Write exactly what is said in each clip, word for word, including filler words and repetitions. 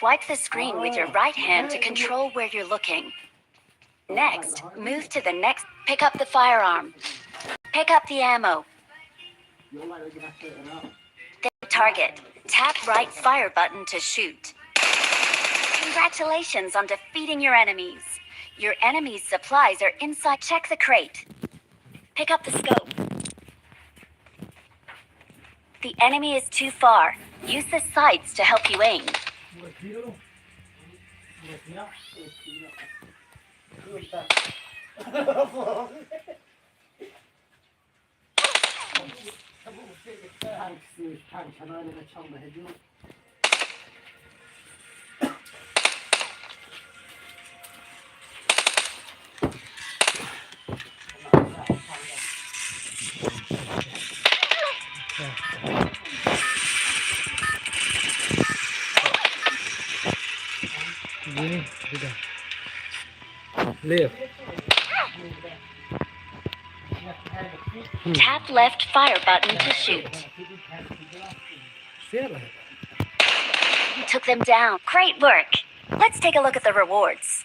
Wipe the screen with your right hand to control where you're looking. Next, move to the next. Pick up the firearm. Pick up the ammo. The target. Tap right fire button to shoot. Congratulations on defeating your enemies. Your enemy's supplies are inside. Check the crate. Pick up the scope. The enemy is too far. Use the sights to help you aim. Left. Tap left fire button to shoot. You took them down. Great work. Let's take a look at the rewards.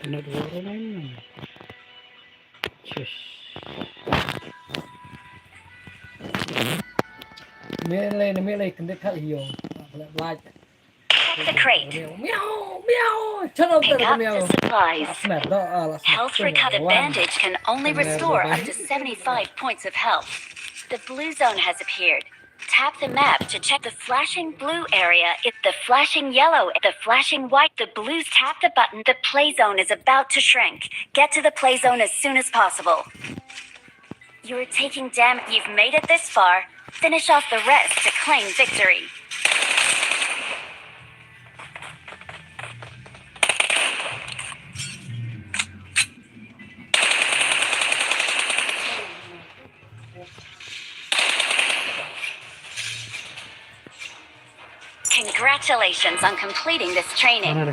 Not water line. Yes. Mele, mele, kende khat hiyo. Like. Check the crate. Meow, meow. Turn off the meow. Pick up the supplies. Health recovery bandage can only restore up to seventy-five points of health. The blue zone has appeared. Tap the map to check the flashing blue area. If the flashing yellow, the flashing white, the blues, tap the button. The play zone is about to shrink. Get to the play zone as soon as possible. You're taking damage. You've made it this far. Finish off the rest to claim victory. Congratulations on completing this training. Ada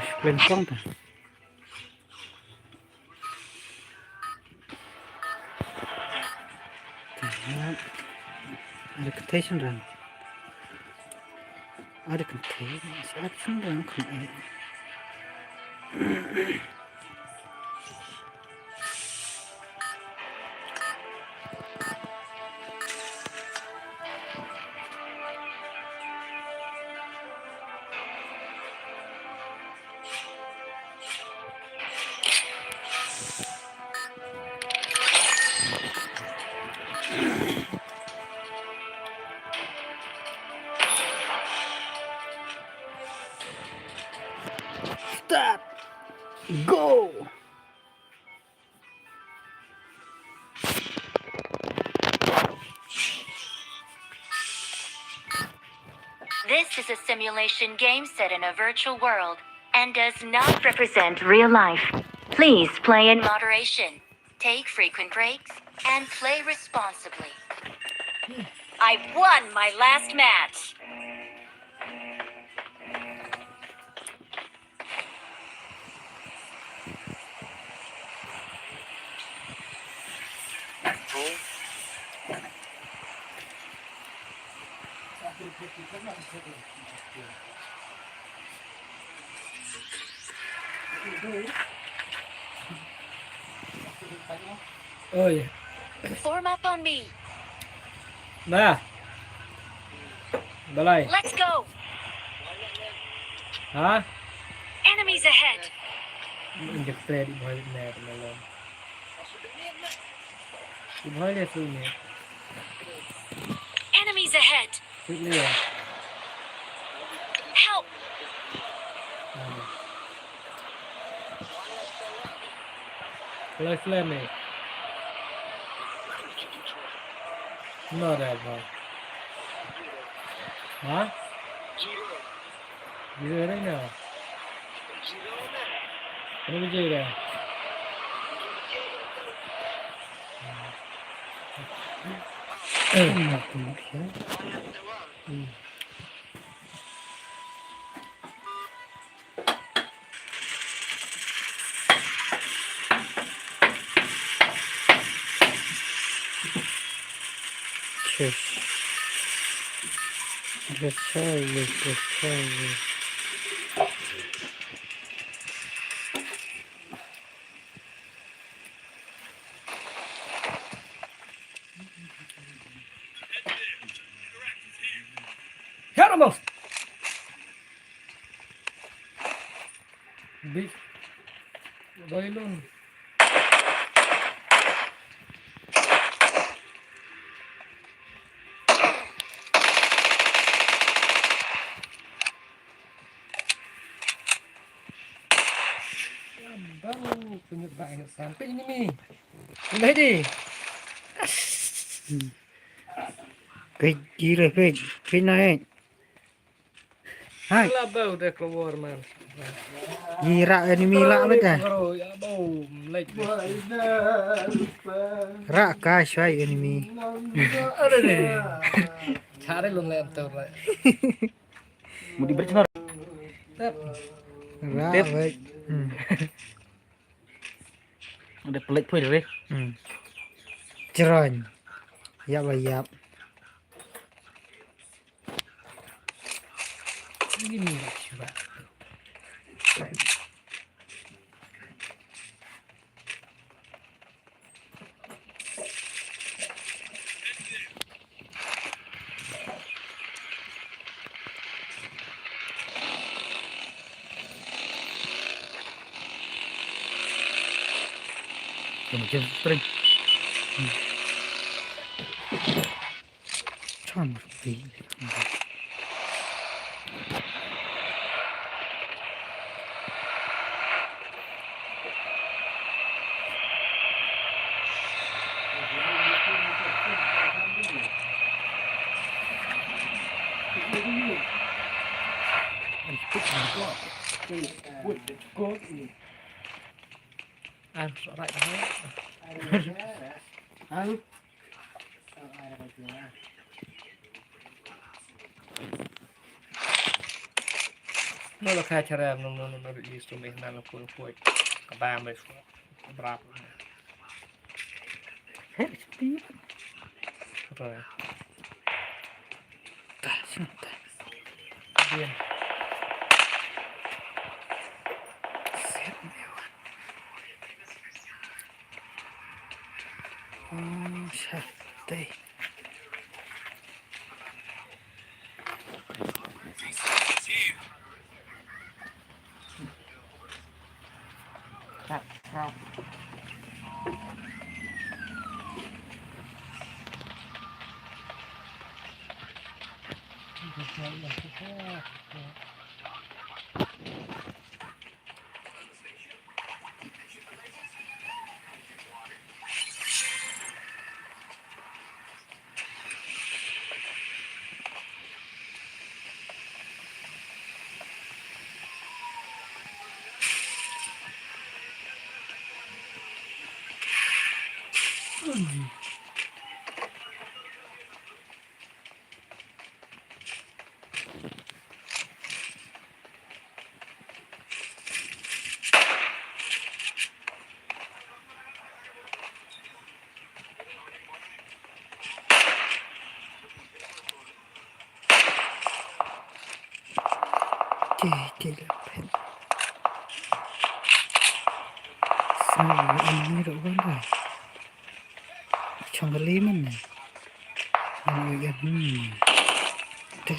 kethei shynrang. Ada kethei, siap shynrang khun ai. Start. Go. This is a simulation game set in a virtual world and does not represent real life. Please play in moderation, take frequent breaks, and play responsibly. I won my last match. Oi. Form up on me. Na. Balai. Let's go. Ha? Enemies ahead. Injek play di bawah net malam. Di bawah dia tu ni. Enemies ahead. Sweet Leo. Help! Lifeline ni. No, dah, bro. Ha? Zero dah, no. Kenapa zero dah? Hermos. Big. Doilun. Bang, punya bang, sampai ini mi. Udah di. Pej, gila, pej. Pej naik. Hai. Lah bau dah keluar, man. Gila, enemy lah, betul. Bro, ya bau, like. Rak ka shwai enemy. Ada deh. Cari lu lem tu, right. Mudi bercenar. Tep. Rak, tep. Baik. Hmm. Ada pelik pun, deh. Hmm. Ceron. Yap, yap. Ini rak syurah. Jom, jom, spring. Hmm. Tram. Ah, right. Ah. No, lo ka chara, no, no, no, no, is to me, na lo pun pun. Ka ba me, ka bra. Hey, Steve. Right. Ta, sini, ta. Bien. Set me one. Oh, shit. Te, te la phet. Sa, ini ro wan dai. Chong kali man ne. Ini ya, hmm. Te.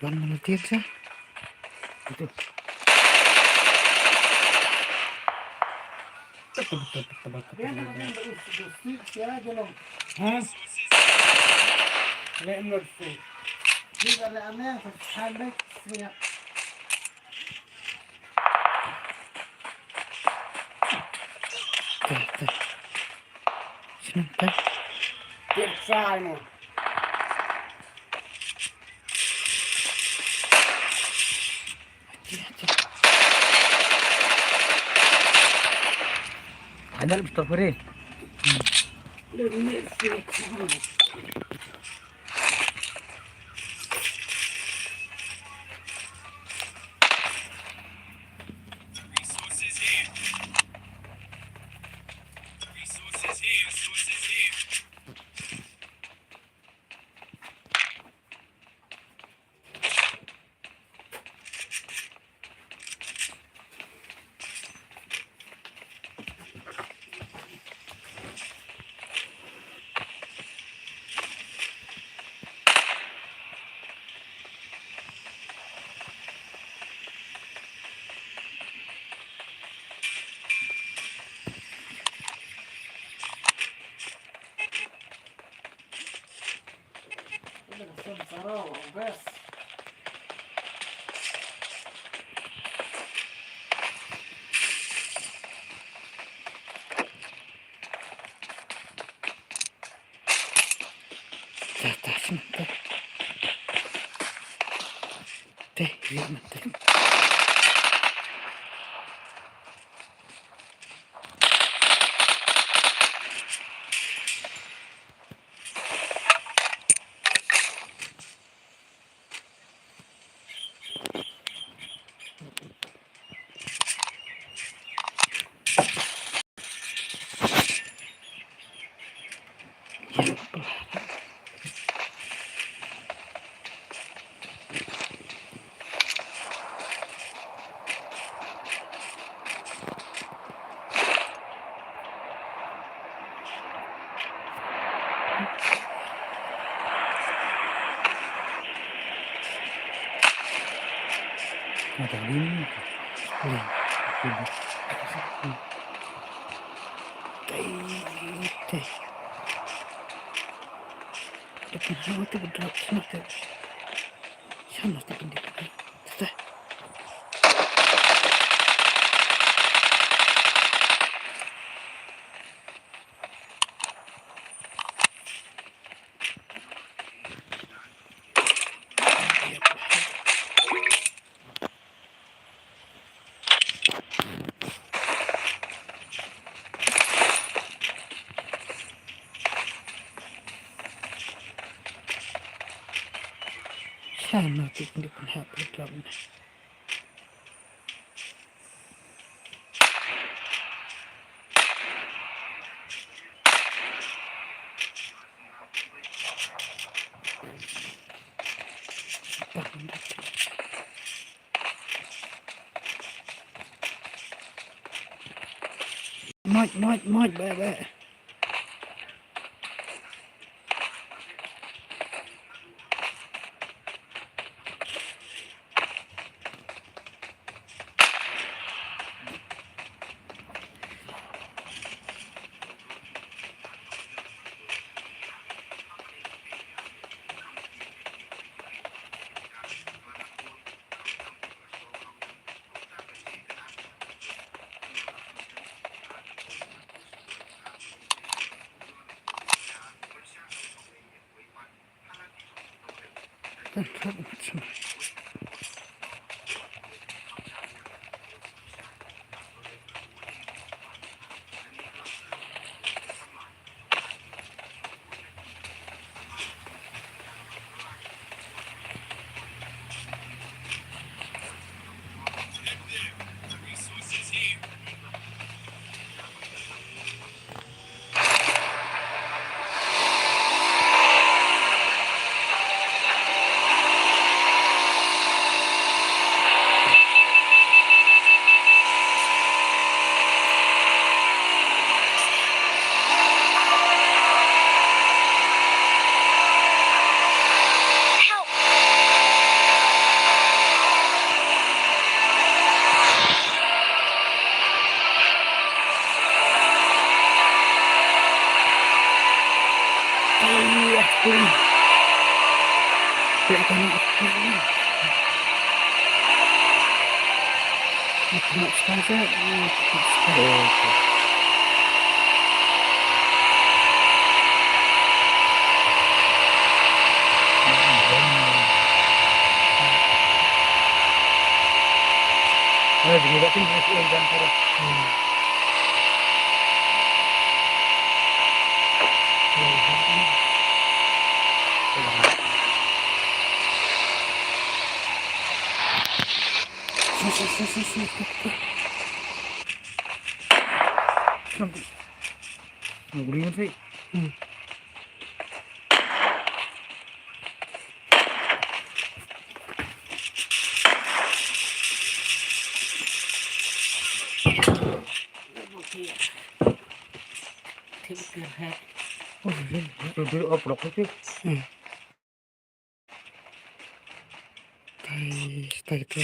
Wan mana tir sa? Itu. Sini, kan? Ada pistol free. Hmm. Te, te, shen te. Te, ïa, te. Sha no tik ndik kun hap drop na. Mike, Mike, Mike, bye, bye. Si, si, si, si. Nang, nang guling kan, si? Hmm. Thik kyrhek. Oh, dur, dur, dur, oh, pulak tu. Hmm. Tai, tai tu.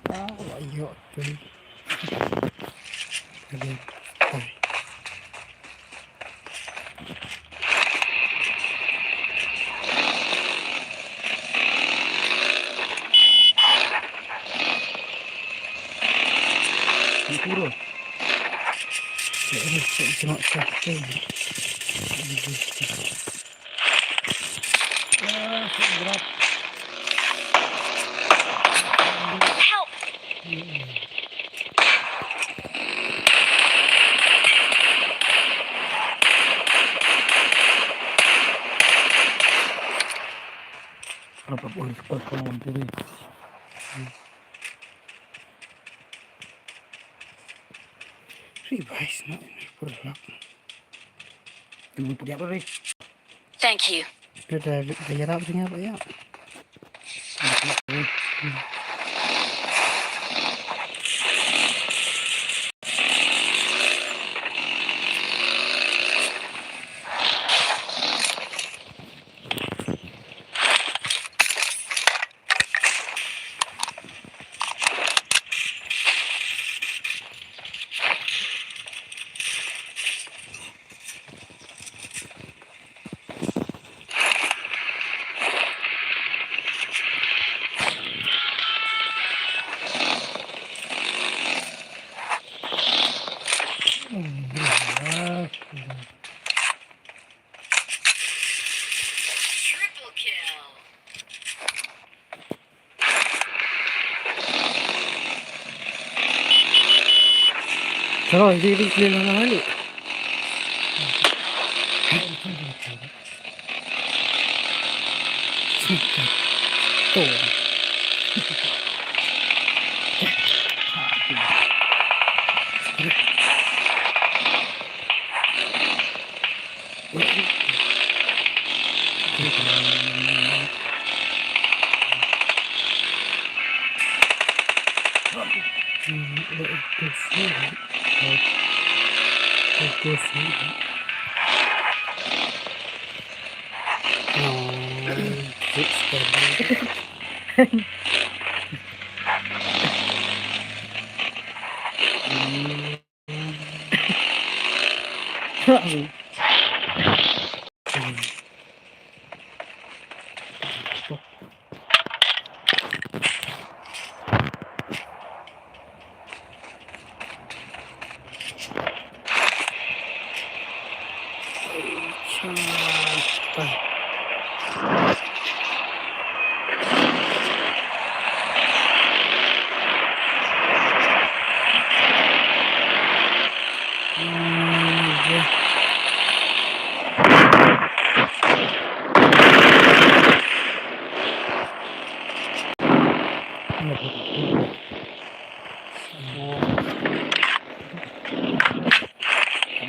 Ah, wah, ïoh tu. Lagi. Tai. Ni pura. Cek ni, cek jenguk satu. Ah, cek berat. Help! Apa pun sekolah kawan tadi. Ri bai sna pur lak. Tunggu pur apa ri? Thank you. Dah dah dah yarap sini apa ya? Triple kill. Chalo, jai, jai, jai, jai, jai.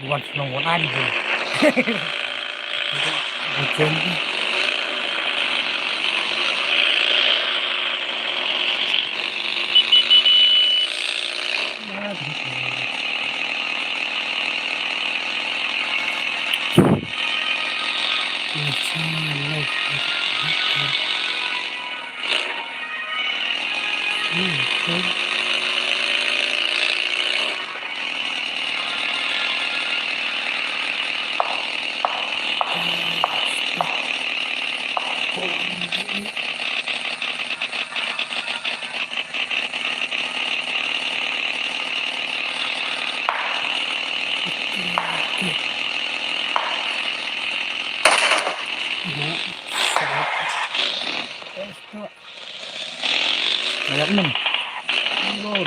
Bukan seneng bukan anjing. Bukan. Ayat enam. Gol.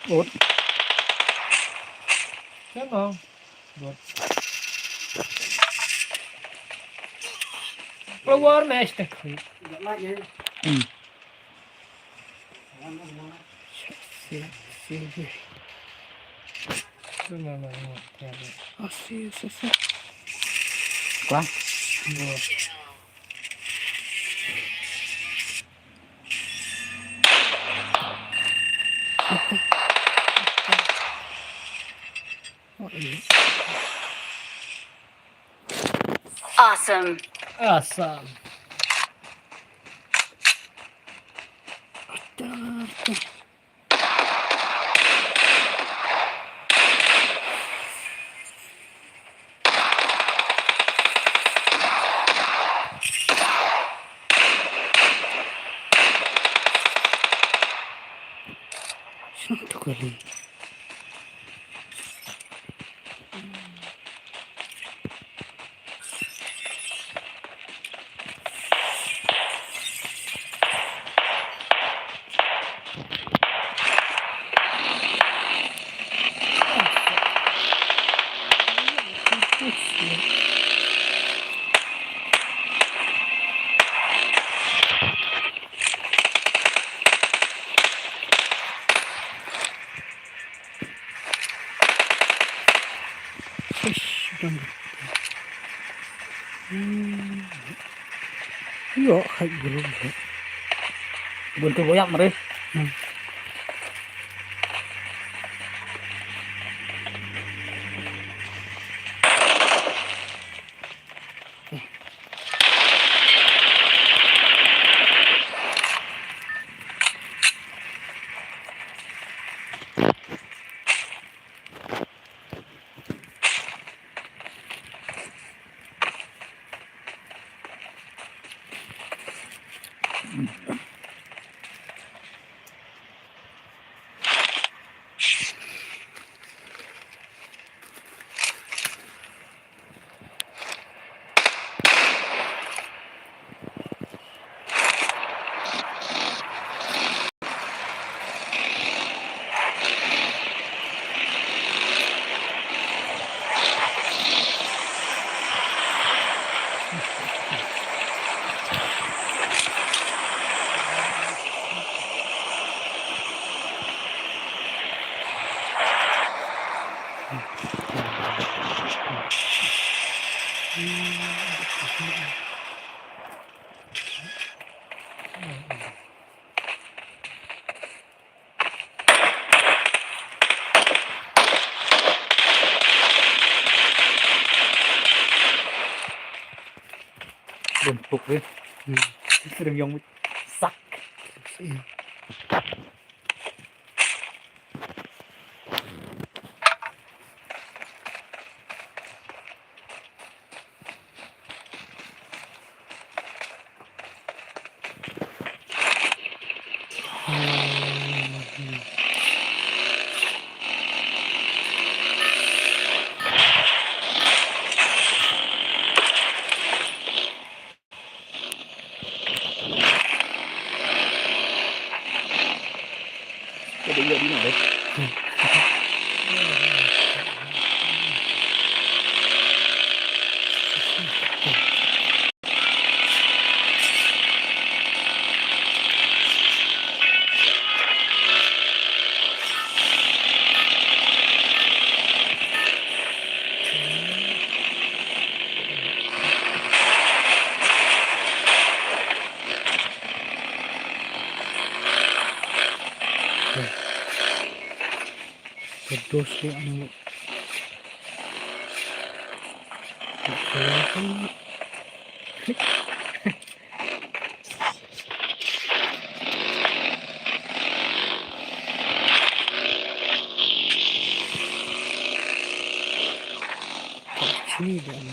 Ut. Come on. Good. Power match the quick. Hmm. Come on, come on, come on. Oh, see, see, see. Kwan. Good. Awesome. Awesome. Shong tu kali. Ïoh, hai guru. Buntu boyak mari. Hmm. Bun puk deh. Hmm. Sering yang sak. Iya. Kedos dia ni. Ni da ni.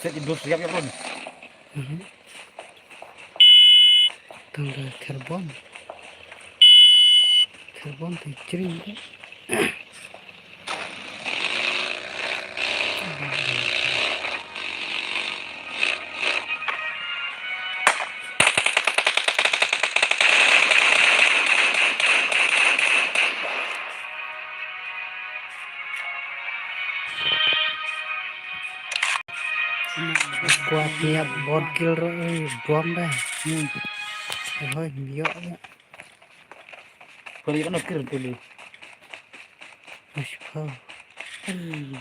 Set i dos yap yap run. Mhm. Tang da carbon. Carbon te jring te. Kwah niap bot kil ro, eh, bom da. Hmm. Eh, hoi, biok ya. Pali ano kir pali. Mas pa. Hmm.